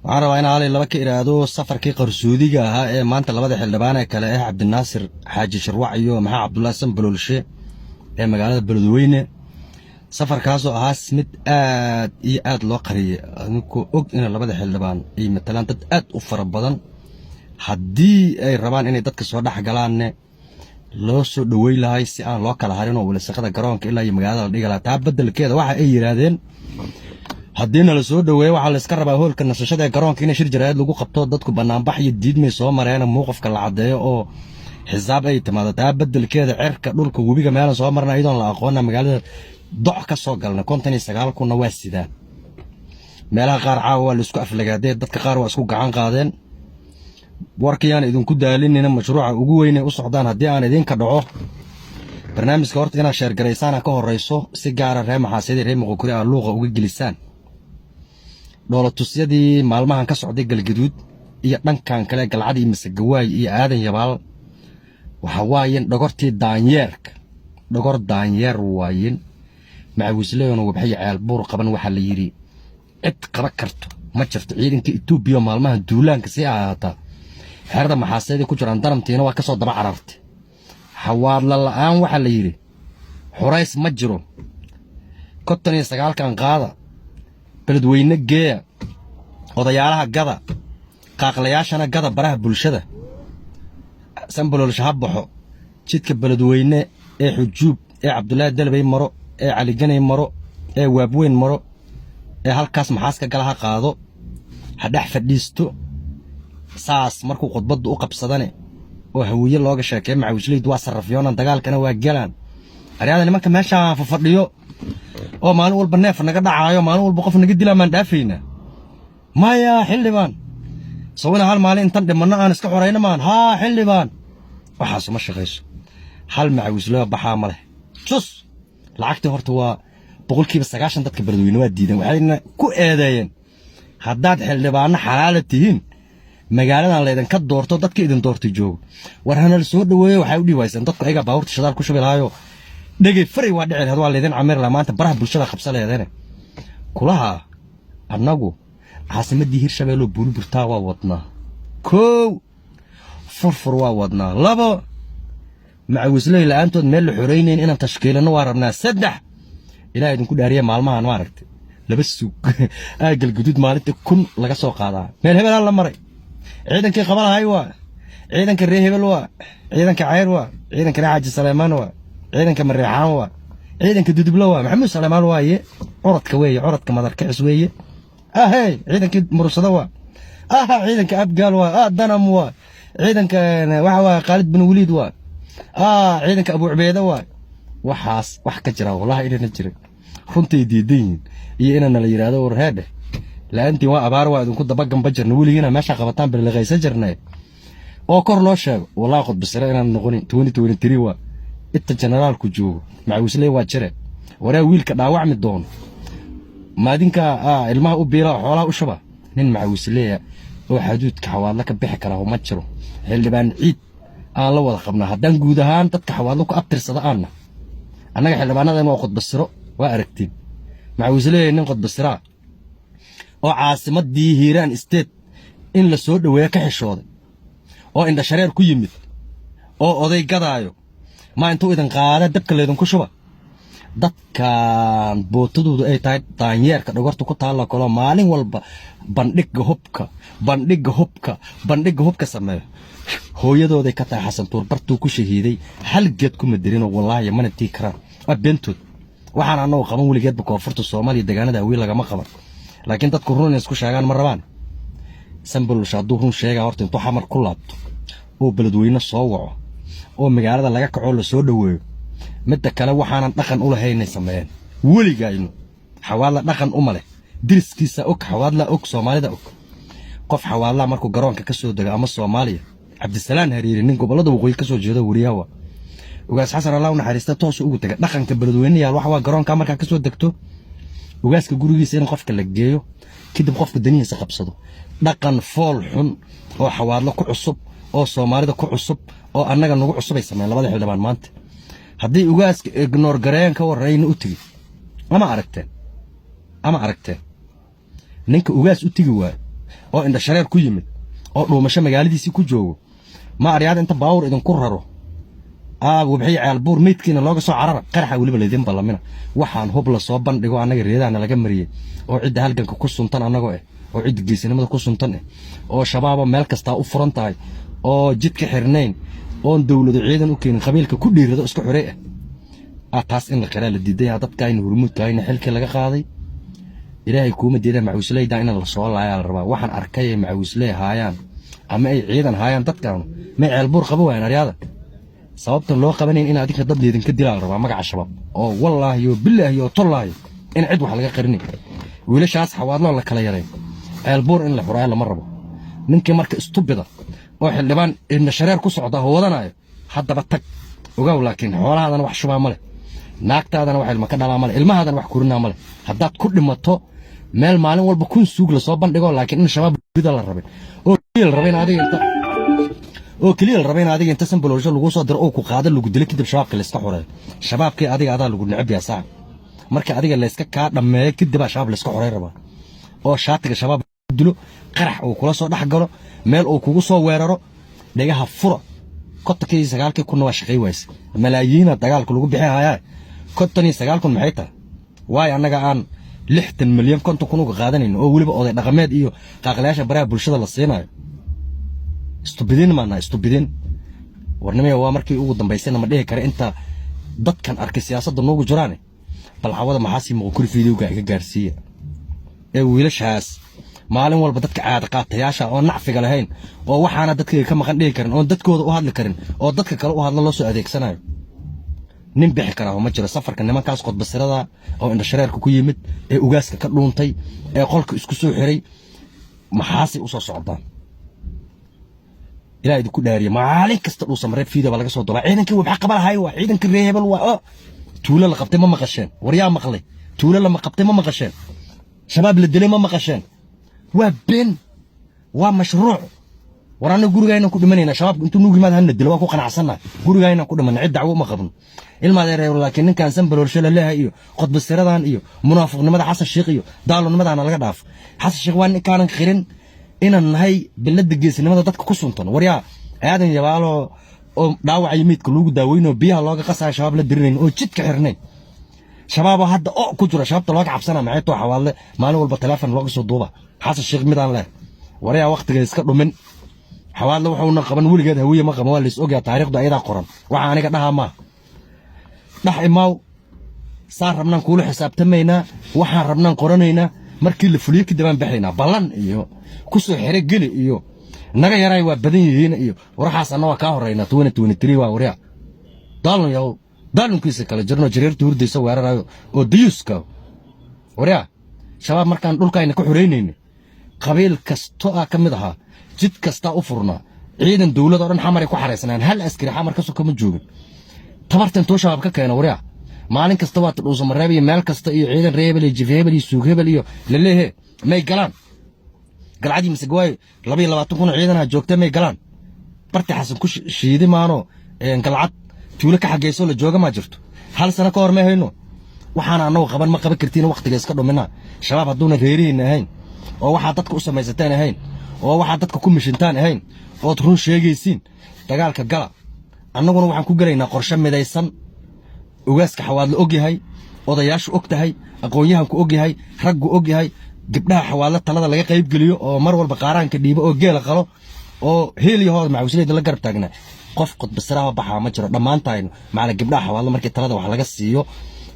Waxaan rabaa in hal laba ka iraahdo safarkii qarsoodiga ahaa ee maanta labada xildhibaan ee kale ah Cabdinaasir Xaaji Shirwac iyo Maxaa Cabdullaahi Sanbaloolshe ee magaalada Beledweyne. Safarkaasoo ahaa mid aad iyo aad loo qariyay, adinkoo og in labada xildhibaan ay matalaan dad aad u fara badan, haddii ay rabaan inay dadka soo dhex galaanne loo soo dhaweyn lahay si aan loo kala harin oo walisaqada garoonka ilaa iyo magaalada la dhigi lahaa. Taa beddelkeeda waxa ay yidhaahdeen, haddiina la soo dhaweeyo, waxaa la iska rabaa hoolka nasashada ee garoonka in shir jaraa'id lagu qabto, dadku banaanbax iyo diidmay soo mareen, mowqifka la caddeeyo oo xisaab ay timaado. Taa beddelkeeda cirka, dhulka, webiga meelan soo marna iyadoon la aqoona magaalada doc ka soo galna. 59,000-na waa sidaan. Meelaha qaar caawa waa la isku aflagaadeen, dadka qaar waa isku gacan qaadeen. Warkayaan idinku daalinina, mashruuca ugu weyn ay u socdaan haddii aan idinka dhaco barnaamijka, horta inaad share garaysaan ka horeyso, si gaara ree Maxaasyadii, ree Muqokuri aad luuqa uga gelisaan. Dhoolatusyadii maalmahan ka socday Galgaduud iyo dhankan kale, Galcad iyo Masegawaay iyo Aadan Yabaal, waxa waayeen dhogortii daanyeerka, dhogor daanyeer waayeen. Macawisleyona Wabxaya Ceelbuur qaban, waxaa la yidhi cid qaba karto ma jirto. Ciidanka Etoobiya maalmahan duulaanka si ahaataa xerada Maxaaseedii ku jiraan, Danamtiina waa kasoo daba carartay. Xawaadla la'aan waxaa la yidhi xurays ma jiro. 59-kan qaada, Beledweyne geeya, odayaalaha gada, qaaqlayaashana gada, baraha bulshada. Sanbaloolsha ha baxo, jidka Beledweyne ee Xujuub ee Cabdulaahi Dalbay maro, ee Caliganay maro, ee Waabweyn maro, ee halkaas Maxaaska gala ha qaado, ha dhex fadhiisto. Saas markuu khudbadda u qabsadane oo Hawiye looga sheekeey, macawisleydu waa sarrafyoonan, dagaalkana waa galaan. Aryaada, nimanka meeshaa fafadhiyo oo maalin walba neef naga dhacaayo, maalin walba qof naga dilaa, maan dhaafaynaa? Maya xildhibaan, sawina hal maalin intan dhimanno aan iska xorayno maan? Haa xildhibaan, waxaas ma shaqayso. Hal macawisloo baxaa ma leh. Tus lacagtii horta waa 90% dadka Beledweyne waa diidan, waxayna ku eedeeyeen, haddaad xildhibaano xalaala tihiin, magaaladan laydinka doorto, dadka idin doortay joogo, war hanala soo dhaweeyo. Waxay u dhiiwayseen dadku ayagaa baabuurta shadaal ku shubi lahaayo, dhegay faray waa dhici lahayd, waa laydin camiri lahaa, maanta baraha bulshada qabsa leedene. Kulaha annagu caasimaddii Hirshabeelloo Buuliburtaa waa wadnaa, kow Furfur waa wadnaa, labo macawisley la-aantood meel la xoraynayn inaan tashkiilanno waa rabnaa, saddex ilaah idinku dhaariya. Maalmahan maaragtay laba suug aa Galguduud maalinta 1000 laga soo qaadaa. Meel hebelaa la maray, ciidankii qabalahay waa ciidanka ree hebel, waa ciidanka Ceyr, waa ciidanka ree Xaaji Saleemaan, waa ciidanka Mareexaan, waa ciidanka Dudublo, waa Maxamuud Saleemaan waaye, curadka weeye, curadka Madarkicis weeye, ahey ciidankii Murursado waa, aha ciidanka Abgaal waa, ah Danam waa, ciidanka waxa waa Khaalid bin Waliid waa, ah ciidanka Abu Cubeeda waa. Waxaas wax ka jira wallahi inayna jirin, runtay diidan yihiin iyo inana la yidhaahdo, war heedheh, la-aantiin waa abaar, waa idinku dabagamba jirna, weligiina meesha qabataan billiqaysan jirnay, oo kor loo sheego. Wallahi qodbisare inaan noqonin. 2023 waa inta generaalku joogo, macawisley waa jire. Waraa wiilka dhaawacmi doono maadinka ilmaha u biila, xoolaha u shuba. Nin macawisleeya oo xaduudka Xawaadlo ka bixi karaa ma jiro. Xildhibaan Ciid aan la wada qabnaa haddaan guud ahaan dadka Xawaadlo ku abtirsada aanna. Annaga xildhibaanadan waa qodbasiro, waa aragtiin. Macawisleeya nin qodbasiraa oo caasimadii Hiiraan State in la soo dhoweeyo ka xishooday oo indhashareer ku yimid oo oday gadaayo maa intuu idin qaada dabka laydinku shuba. Dadkan bootadoodu ay tahay daanyeerka dhogorta ku taalla kaloo maalin walba bandhigga hubka, bandhigga hubka, bandhigga hubka sameeyo, hooyadooday ka tahay. Xasan Tuur bartuu ku shahiiday hal geed kuma dirinoo, wallaahi mana tii karaan, waa beentood. Waxaan annagu qaban weligeedba koonfurta Soomaaliya deegaanada Hawiye lagama qaban, laakiin dadku run inay isku sheegaan ma rabaan. Sanbaloolshe hadduu run sheegaa, horta intuu Xamar ku laabto oo Beledweyne soo waco oo magaalada laga kaco la soo dhoweeyo. Midda kale, waxaanan dhaqan u lahaynay sameeyeen weligaynu. Xawaadla dhaqan uma leh, diriskiisa og, Xawaadla og, Soomaalida og. Qof Xawaadlaa markuu garoonka ka soo dego ama Soomaaliya, Cabdisalaan Hariiri, nin gobollada waqooyi ka soo jeedo wariyaha, Ugaas Xasan Allah u naxariista, toosu ugu taga. Dhaqanka Beledweyne yaal waxa waa garoonka markaa ka soo degto, ugaaska gurigiisa in qofka la geeyo, kadib qofka danihiisa qabsado. Dhaqan fool xun oo Xawaadlo ku cusub oo Soomaalida ku cusub oo annaga nagu cusub ay sameeyeen labada xildhibaan maanta. Haddii ugaaska ignore gareeyaan, ka warrayna u tegi ama aragteen, ama aragteen ninka ugaas u tegi waayo. Oo indha shareer ku yimid oo dhuumasho magaaladiisii ku joogo, ma aryaada inta baawur idinku raro wabxiyo Ceelbuur meydkiina looga soo carara, qaraxa weliba laydin ballamina. Waxaan hub la soo bandhigo annaga reedahana laga mariyey, oo cidda halganka ku suntan annagoo eh, oo cidda geesinimada ku suntan eh, oo Shabaabo meel kastaa u furan tahay, oo jidka xirnayn, oon dowladu ciidan u keenin, qabiilka ku dhiirado isku xorey ah. Taas in la qiraa la diiday. Dadkaayna hurmuudkaayna xilkii laga qaaday. Ilaahay kuuma diida, macawisleyda in la soo laayaa la rabaa. Waxaan arkay ay macawisley haayaan ama ay ciidan haayaan dadkaanu, may Ceelbuur qaba waayaan aryaada. Sababta loo qabanayn in adinka dad leedinka dilaa la rabaa magaca Shabaab, oo wallaahi oo bilaahi oo tollaahi in cid wax laga qarinay. Wiilashaas Xawaadloo la kala yaray, Ceelbuur in la xuraayo lama rabo. Ninkii marka istubida oo xildhibaan indha shareer ku socda oo wadanaayo, haddaba tag ogow, laakiin xoolahaadana wax shubaa ma leh, naagtaadana wax ilma ka dhalaa male, ilmahaadana wax korinaa male. Haddaad ku dhimato meel maalin walba 1000 suug lasoo bandhigo, laakiin in Shabaab rida la rabay oo keliya la rabay in adiga inta oo keliya la rabay in adiga inta Sanbaloolsho lagu soo diro oo ku qaado, lagu dilo, kadib Shabaabka layska xoreeyo. Shabaabkii adiga adaa lagu neceb yahay saaxib. Marka adiga layska kaa dhammeeyo kadib aa Shabaab layska xorey rabaa, oo shaatiga Shabaab dilo, qarax uu kula soo dhex galo, meel uu kugu soo weeraro. Dhegaha fura. 59,000-na waa shaqay wayse. Malaayiina dagaalka lagu bixi hayaa, 59,000 maxay tahay? Waayo annaga aan 60 milyan 50,000 uga qaadanayno, oo weliba oday dhaqameed iyo qaaqlayaasha baraha bulshada la siinayo. Istubidin maanaa istubidin. Warnimaya waa markii ugu dambaysayna ma dhihi kara inta dadkan arkay siyaasadda noogu jiraane. Bal cawada maxaa sii muuqa? Videoga iga gaarsiiya ee wiilashaas maalin walba dadka caada qaatayaasha oo nacfiga lahayn, oo waxaana dadkayga ka maqan dhihi karin, oon dadkooda u hadli karin, oo dadka kale u hadla loo soo adeegsanayo. Nin bixi karaa ma jiro safarka nimankaas qodbasirada oo indhashareerka ku yimid, ee ugaaska ka dhuuntay, ee qolka isku soo xiray. Maxaasay usoo socdaan? Ilaa idinku dhaariye, maalin kasta Dhuusamareeb fiida baa laga soo dolaa. Ciidankii Wabxa qaba lahay waa ciidankii reer hebel, waa oo tuulo la qabtay ma maqasheen? War yaa maqlay? Tuulo lama qabtay ma maqasheen? Shabaab la dilay ma maqasheen? Waa been, waa mashruuc. War annaga gurigaynan ku dhimanayna. Shabaabku intuu nugu yimaad hana dilo, waa ku qanacsannahay. Gurigaynan ku dhimanay, cid dacwo uma qabno, ilmaadeereer. Laakiin ninkan Sanbaloolshe la leeyahay iyo qodbasiradan iyo munaafiqnimada Xasan Sheekh iyo daalonimadaana laga dhaafo. Xasan Sheekh waa ninkaanan qirin inaan nahay bilada geesinimada dadka ku suntan. Waryaa, Aadan Yabaalo oo dhaawacayo meydka lagu daaweynayo, biyaha looga qasaayo, Shabaab la dirinayn oo jidka xirnayn, Shabaaboo hadda oo ku jira, Shabaabta looga cabsana maxay too? Xawaadle maalin walba teleefon looga soo duuba. Xasan Sheekh midaan leh, waryaa, waqtiga iska dhumin. Xawaadle wuxuuna qaban weligeed, Hawiye ma qaban, waa lays ogyaa, taariikhdu ayadaa qoran. Waxa aniga dhahaa maa dhax imaaw. Saan rabnaan kuula xisaabtamaynaa, waxaan rabnaan qoranaynaa. Markii la fuliyo kadib aan baxaynaa. Ballan iyo kusoo xero geli iyo naga yaraay waa badan yihiin iyo warxaas anna waa kaa horeynaa. 2023 waa waryaa daalun yahow, daalunkiisa kala jirno, jareerta hurdaysa weerarayo oo dayuuska. Waryaa, Shabaab markaan dhulkayna ka xoreynayna, qabiil kasto ah ka mid ahaa, jid kastaa u furnaa, ciidan dowlad oo dhan Xamaray ku xaraysnaan, hal askari Xamar ka soo kama joogin. Tabarta intuu Shabaab ka keeno? Waryaa, maalin kasta waa Dhuusamareeb iyo meel kasta iyo ciidan reer hebel iyo jif hebel iyo suug hebel iyo laleehe may galaan. Galcadii Masagawaayo 22,000 oo ciidanaha joogta may galaan? Barti Xasan ku shiidi maano. Galcad tuulo ka xagayso la jooga maa jirto? Hal sano ka hor may hayno. Waxaana annagu qaban ma qaban kartiin, waqtiga iska dhumina. Shabaab hadduuna reerihiina ahayn, oo waxaa dadka u samaysateen ahayn, oo waxaa dadka ku mishintaan ahayn, ood run sheegaysiin, dagaalka gala. Annaguna waxaan ku gelaynaa qorshe midaysan. Ogaaska Xawaadle og yahay, odayaashu og tahay, aqoon-yahanku og yahay, raggu og yahay, gabdhaha Xawaadle talada laga qayb geliyo, oo mar walba qaaraanka dhiibo, oo geela qalo, oo heelyahooda macawisleyda la garab taagnaa. Qof qodbasiraha baxaa ma jiro. Dhammaantayno macala gabdhaha Xawaadle markii talada wax laga siiyo,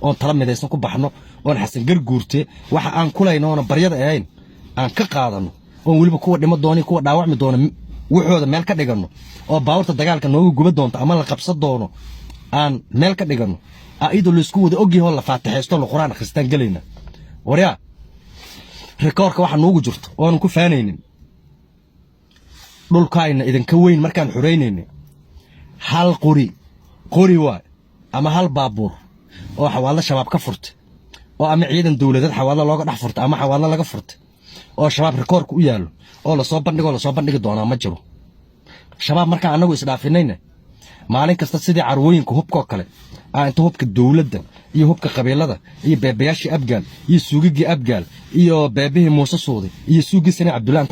oon tala midaysan ku baxno, oon Xasan Garguurte waxa aan kulayno oona baryada ahayn aan ka qaadano, oon weliba kuwa dhimo doona, kuwa dhaawacmi doona waxooda meel ka dhiganno, oo baabuurta dagaalka nooga guba doonto ama la qabsan doono aan meel ka dhiganno, iyadoo laysku wada ogyahay oo la faatixaysto, la Qur-aan akhristaan gelayna. Waryaa, rikoorka waxa noogu jirto oonan ku faanaynin, dhulkaayna idinka weyn markaan xoreynayna, hal qori qori waay ama hal baabuur oo Xawaadlo Shabaab ka furtay, oo ama ciidan dowladeed Xawaadlo looga dhex furtay ama Xawaadlo laga furtay, oo Shabaab rikoorka u yaallo, oo lasoo bandhigo, lasoo bandhigi doonaa ma jiro. Shabaab markaan annagu isdhaafinayna, maalin kasta sidii carwooyinka hubkaoo kale aa inta hubka dowladda iyo hubka qabiilada iyo beebayaashii Abgaal iyo suugigii Abgaal iyo beebihii Muuse Suudi iyo suugii Sani Cabdulla.